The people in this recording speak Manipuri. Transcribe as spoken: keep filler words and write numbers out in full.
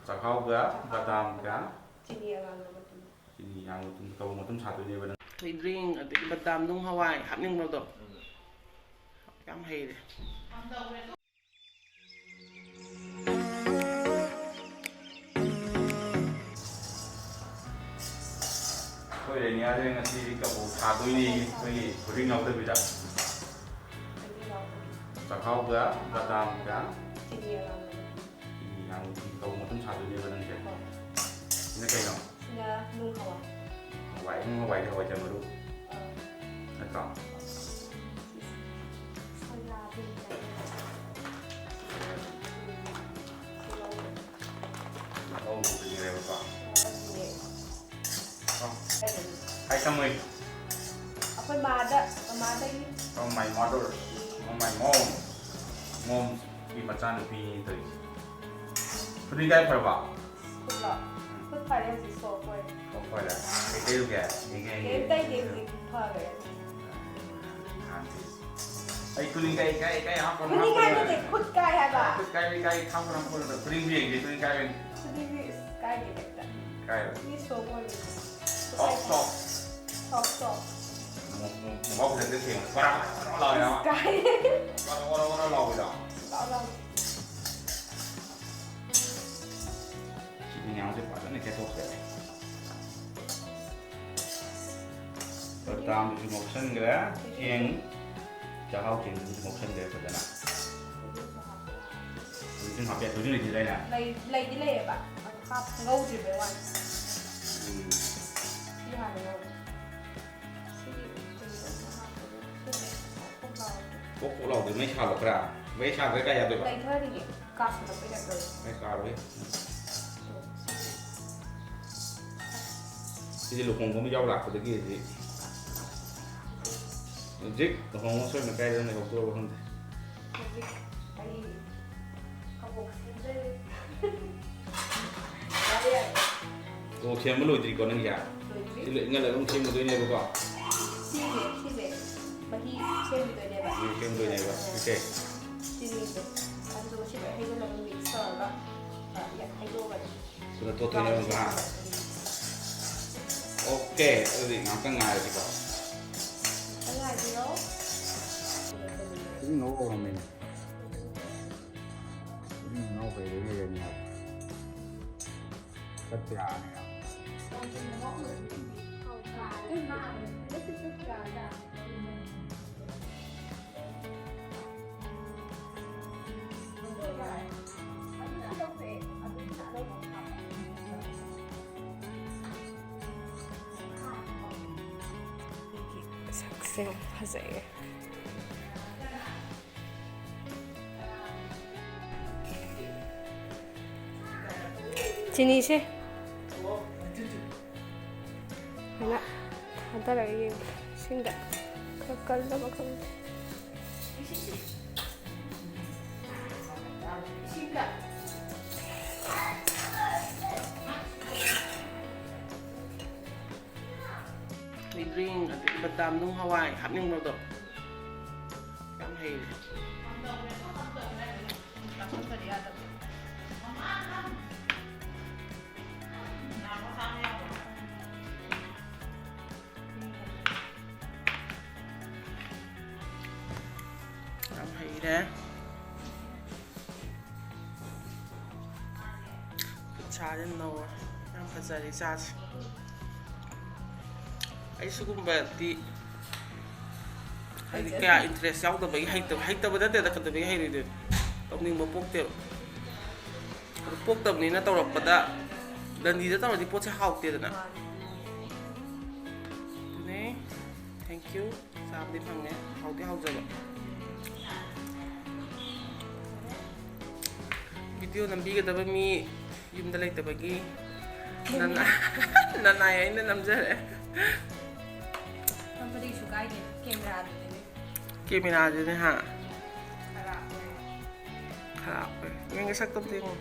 ꯆꯥꯛꯍꯥꯎꯒ ꯕꯗꯥꯝꯒ ꯆꯤꯅꯤ ꯑꯉꯥꯡꯕ ꯃꯇꯨꯝ꯫ ꯆꯤꯅꯤ ꯑꯉꯥꯡꯕ ꯃꯇꯨꯝ ꯇꯧꯕ ꯃꯇꯨꯝ ꯁꯥꯗꯣꯏꯅꯦꯕ ꯅꯪ꯫ ꯊꯣꯏꯗ꯭ꯔꯤꯡ, ꯑꯗꯒꯤ ꯕꯗꯥꯝ ꯅꯨꯡ ꯍꯋꯥꯏ ꯍꯥꯞꯅꯤꯡꯕꯗꯣ꯫ ꯌꯥꯝ ꯍꯩꯔꯦ꯫ ꯑꯩꯈꯣꯏ ꯔꯦꯅꯤꯌꯥꯁꯦ ꯉꯁꯤꯗꯤ ꯀꯕꯣꯛ ꯁꯥꯗꯣꯏꯅꯦ, ꯑꯩꯈꯣꯏꯒꯤ ꯊꯣꯏꯗꯤꯡ ꯌꯥꯎꯗꯕꯤꯗ꯫ ꯆꯥꯛꯍꯥꯎꯒ ꯕꯗꯥꯝꯒ ꯆꯤꯅꯤ ꯑꯉꯥꯡꯕ꯫ ꯆꯤꯅꯤ ꯑꯉꯥꯡꯕ ꯇꯧꯕ ꯃꯇꯨꯝ ꯁꯥꯗꯣꯏꯅꯦꯕ ꯅꯪꯁꯦ꯫ ꯍꯣꯏ꯫ ꯁꯤꯅ ꯀꯩꯅꯣ? ꯁꯤꯅ ꯅꯨꯡ ꯍꯋꯥꯏ꯫ ꯍꯋꯥꯏ, ꯅꯨꯡ ꯍꯋꯥꯏꯗꯤ ꯍꯋꯥꯏꯖꯥꯔ ꯃꯔꯨ꯫ ꯑꯥ꯫ ꯅꯠꯇ꯭ꯔꯣ? ꯁꯣꯌꯥꯕꯤꯟ꯫ ꯁꯤ ꯂꯧꯔꯦ꯫ ꯉꯧꯕꯗꯨꯅꯦꯕꯀꯣ꯫ ꯁꯣꯌꯥꯕꯤꯟꯅꯦ꯫ ꯑꯣ꯫ ꯀꯩꯅꯣ? ꯀꯥꯏ ꯇꯝꯃꯨꯏ? ꯑꯩꯈꯣꯏ ꯃꯥꯗ, ꯃꯃꯥꯗꯒꯤ꯫ From my mother, from my mom, momꯒꯤ ꯃꯆꯥꯅꯨꯄꯤꯅꯤ ꯇꯧꯔꯤꯁꯦ꯫ ꯈꯨꯗꯤꯡ ꯀꯥꯏ ꯐꯔꯕ? ꯈꯨꯠꯂꯣ? ꯎꯝ꯫ ꯈꯨꯠ ꯐꯔꯦ ꯍꯧꯖꯤꯛ, soft ꯑꯣꯏꯔꯦ꯫ Soft ꯑꯣꯏꯔꯦ? ꯀꯩ ꯇꯩꯔꯨꯒꯦ? ꯌꯦꯡꯒꯦ, ꯌꯦꯡꯒꯦ꯫ ꯀꯩꯝ ꯇꯩꯗꯦ ꯍꯧꯖꯤꯛ, ꯐꯈ꯭ꯔꯦ꯫ ꯅꯍꯥꯟꯗꯤ꯫ ꯑꯩ ꯈꯨꯗꯤꯡ ꯀꯥꯏ, ꯀꯥꯏ, ꯀꯥꯏ ꯍꯥꯞꯄꯅꯣ, ꯈꯨꯗꯤꯡ ꯍꯥꯞꯄꯅꯣ꯫ ꯀꯥꯏ ꯅꯠꯇꯦ, ꯈꯨꯠ ꯀꯥꯏ ꯍꯥꯏꯕ꯫ ꯈꯨꯠ ꯀꯥꯏ, ꯀꯥꯏ ꯍꯥꯞꯄꯅꯣ, ꯍꯥꯞꯄꯅꯣ꯫ ꯈꯨꯗꯤꯡꯁꯨ ꯌꯦꯡꯒꯦ, ꯈꯨꯗꯤꯡ ꯀꯥꯏ ꯑꯣꯏꯅ꯫ ꯈꯨꯗꯤꯡꯗꯤ ꯏꯁ ꯀꯥꯏꯗꯦ ꯀꯩꯝꯇ꯫ ꯀꯥꯏꯔꯣꯏ꯫ ꯃꯤ soft ꯑꯣꯏꯕꯅꯤ꯫ Soft, soft꯫ Soft, soft꯫ ꯃꯣ-, ꯃꯣ-, ꯃꯣꯝꯄꯥꯛ ꯐꯤꯗꯛꯇ ꯊꯦꯡꯕꯗ ꯕꯔꯥ ꯕꯔꯥ ꯕꯔꯥ ꯂꯥꯎꯋꯦ ꯍꯥꯏꯕ꯫ ꯏꯁ ꯀꯥꯏ꯫ ꯕꯔꯥ ꯕꯔꯥ ꯕꯔꯥ ꯂꯥꯎꯕꯗꯣ꯫ ꯂꯥꯎ, ꯂꯥꯎ꯫ ꯁꯤꯗꯤ ꯉꯥꯁꯦ ꯐꯖꯅ ꯀꯦꯊꯣꯛꯈ꯭ꯔꯦ꯫ ꯕꯗꯥꯝꯗꯨꯁꯨ ꯉꯧꯁꯟꯈ꯭ꯔꯦ꯫ ꯆꯦꯡ, ꯆꯥꯛꯍꯥꯎ ꯆꯦꯡꯗꯨꯁꯨ ꯉꯧꯁꯟꯈ꯭ꯔꯦ ꯐꯖꯅ꯫ ꯊꯣꯏꯗꯤꯡ ꯍꯥꯞꯄꯦ, ꯊꯣꯏꯗꯤꯡ ꯂꯩꯇꯦꯗꯥꯏꯅꯦ? ꯂꯩ-, ꯂꯩꯗꯤ ꯂꯩꯌꯦꯕ꯫ ꯑꯗꯣ ꯍꯥꯞ-, ꯉꯧꯗ꯭ꯔꯤꯕꯩ ꯋꯥꯅꯤ꯫ ꯎꯝ꯫ ꯁꯤ ꯍꯥꯟꯅ ꯉꯧꯔꯦ꯫ ꯁꯤ ꯀꯩꯅꯣ ꯑꯃ ꯍꯥꯞꯄꯒ ꯄꯣꯛ ꯄꯣꯛ ꯂꯥꯎꯔꯦ꯫ ꯄꯣꯛ ꯄꯣꯛ ꯂꯥꯎꯗꯦ, ꯃꯩ ꯁꯥꯜꯂꯣ ꯈꯔ꯫ ꯃꯩ ꯁꯥꯗ꯭ꯔꯗꯤ ꯀꯥꯏ ꯌꯥꯗꯣꯏꯕ? ꯂꯩꯊꯔꯤꯌꯦ꯫ ꯀꯥꯁꯤꯜꯂꯛꯄꯩ ꯇꯥꯏꯞ ꯇꯧꯋꯦ꯫ ꯃꯩ ꯁꯥꯔꯣꯏ꯫ ꯁꯤꯗꯤ ꯂꯨꯍꯣꯡꯕ ꯑꯃ ꯌꯥꯎ ꯂꯥꯛꯄꯗꯒꯤ ꯍꯧꯖꯤꯛ, ꯍꯧꯖꯤꯛ ꯂꯨꯍꯣꯡꯕ ꯁꯣꯏꯗꯅ ꯀꯥꯏꯗꯅ ꯂꯩꯍꯧꯗꯣꯔꯕ ꯈꯪꯗꯦ꯫ ꯍꯧꯖꯤꯛ ꯑꯩ ꯀꯕꯣꯛ ꯁꯦꯝꯖꯔꯤ꯫ ꯌꯥꯔꯦ, ꯌꯥꯔꯦ꯫ ꯀꯕꯣꯛ ꯁꯦꯝꯕ ꯂꯣꯏꯗ꯭ꯔꯤꯀꯣ ꯅꯪꯒꯤ? ꯂꯣꯏꯗ꯭ꯔꯤ꯫ ꯁꯤ ꯂꯣꯏ ꯏꯪꯍꯜꯂꯒ ꯑꯃꯨꯛ ꯁꯦꯝꯒꯗꯣꯏꯅꯦꯕꯀꯣ? ꯁꯤꯁꯦ, ꯁꯤꯁꯦ ꯃꯍꯤ ꯁꯦꯝꯈꯤꯗꯣꯏꯅꯦꯕ꯫ ꯃꯍꯤ ꯁꯦꯝꯗꯣꯏꯅꯦꯕ꯫ ꯑꯥ꯫ ꯑꯣꯀꯦ꯫ ꯆꯤꯅꯤꯁꯦ꯫ ꯑꯗꯨꯗꯨꯒ ꯁꯤ ꯂꯣꯏ ꯍꯩꯖꯤꯜꯂꯒ mix ꯇꯧꯔꯒ, ꯑ, ꯌꯥ-, ꯍꯩ ꯊꯨꯅ ꯇꯣꯠꯇꯣꯏꯅꯦꯕ ꯉꯥ꯫ ꯑꯣꯀꯦ, ꯑꯗꯨꯗꯤ ꯉꯥꯛꯇꯪ ꯉꯥꯏꯔꯁꯤꯀꯣ꯫ ꯐꯖꯅ ꯉꯧ ꯍꯧꯔꯝꯃꯦꯅꯦ꯫ ꯐꯖꯅ ꯉꯧ ꯍꯩꯔꯦꯅꯦ ꯌꯦꯡꯉꯣ꯫ ꯆꯠꯄ ꯌꯥꯔꯅꯤ ꯌꯥꯝ꯫ ꯁꯛꯁꯦ ꯌꯥꯝ ꯐꯖꯩꯌꯦ꯫ ꯆꯤꯅꯤꯁꯦ ꯍꯥꯏꯅ ꯊꯥꯗꯔꯒ ꯌꯦꯡꯕ, ꯏꯁꯤꯡꯗ ꯈꯔ ꯀꯜꯂꯕ ꯈꯪꯗꯦ꯫ ꯍꯩꯗ꯭ꯔꯤꯡ, ꯑꯗꯒꯤ ꯕꯗꯥꯝ, ꯅꯨꯡ ꯍꯋꯥꯏ ꯍꯥꯞꯅꯤꯡꯕꯗꯣ ꯌꯥꯝ ꯍꯩꯔꯦ꯫ ꯌꯥꯝ ꯍꯩꯔꯦ꯫ ꯈꯨꯠꯁꯥꯁꯦ ꯅꯧꯔꯦ꯫ ꯌꯥꯝ ꯐꯖꯔꯦ ꯏꯆꯥꯁꯦ꯫ ꯑꯩ ꯁꯤꯒꯨꯝꯕꯗꯤ ꯍꯥꯏꯗꯤ ꯀꯌꯥ ꯏꯟꯇꯔꯦꯁ ꯌꯥꯎꯗꯕꯒꯤ ꯍꯩꯇꯕ, ꯍꯩꯇꯕ ꯅꯠꯇꯦꯗ, ꯀꯩꯗꯧꯕꯒꯤ ꯍꯩꯔꯣꯏꯗꯣꯏꯅꯣ? ꯇꯧꯅꯤꯡꯕ ꯄꯣꯛꯇꯦꯕ꯫ ꯑꯗꯨ ꯄꯣꯛꯇꯕꯅꯤꯅ ꯇꯧꯔꯛꯄꯗ ꯗꯟꯗꯤꯗ ꯇꯧꯔꯗꯤ ꯄꯣꯠꯁꯦ ꯍꯥꯎꯇꯦꯗꯅ꯫ ꯑꯗꯨꯅꯦ꯫ Thank you꯫ ꯆꯥꯕꯗꯤ ꯐꯪꯉꯦ꯫ ꯍꯥꯎꯗꯤ ꯍꯥꯎꯖꯕ꯫ ꯚꯤꯗꯤꯑꯣ ꯅꯝꯕꯤꯒꯗꯕ ꯃꯤ ꯌꯨꯝꯗ ꯂꯩꯇꯕꯒꯤ ꯅꯅꯥ-, ꯅꯅꯥꯏ ꯑꯩꯅ ꯅꯝꯖꯔꯦ꯫ ꯅꯝꯕꯗꯤ ꯀꯩꯁꯨ ꯀꯥꯏꯗꯦ꯫ ꯀꯦꯃꯦꯔꯥꯗꯨꯗꯤꯅꯦ꯫ ꯀꯦꯃꯦꯔꯥꯗꯨꯅꯦ, ꯍꯥ? ꯈꯔꯥꯞ ꯑꯣꯏ꯫ ꯈꯔꯥꯞ ꯑꯣꯏ꯫ ꯌꯦꯡꯒꯦ, ꯁꯛꯇꯣ ꯑꯝꯇ ꯌꯦꯡꯉꯣ꯫